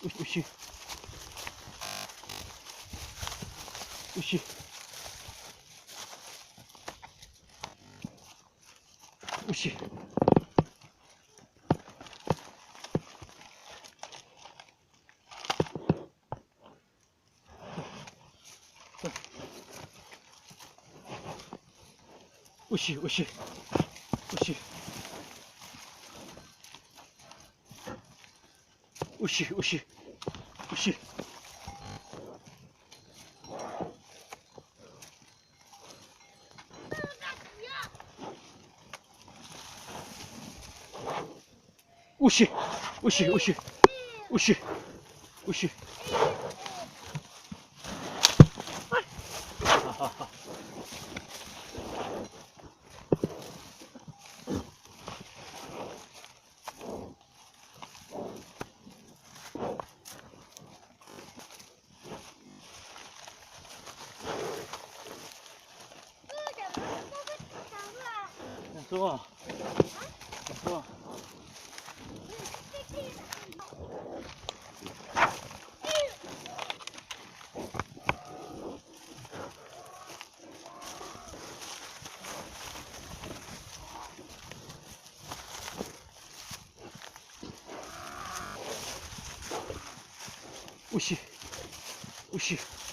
Ua si, ua si, ua si. Ua si, ua si, ua si, ua si, ua si, ua si. Ua si, ua si, ua si, ua si, ua si. Ua si, ua si.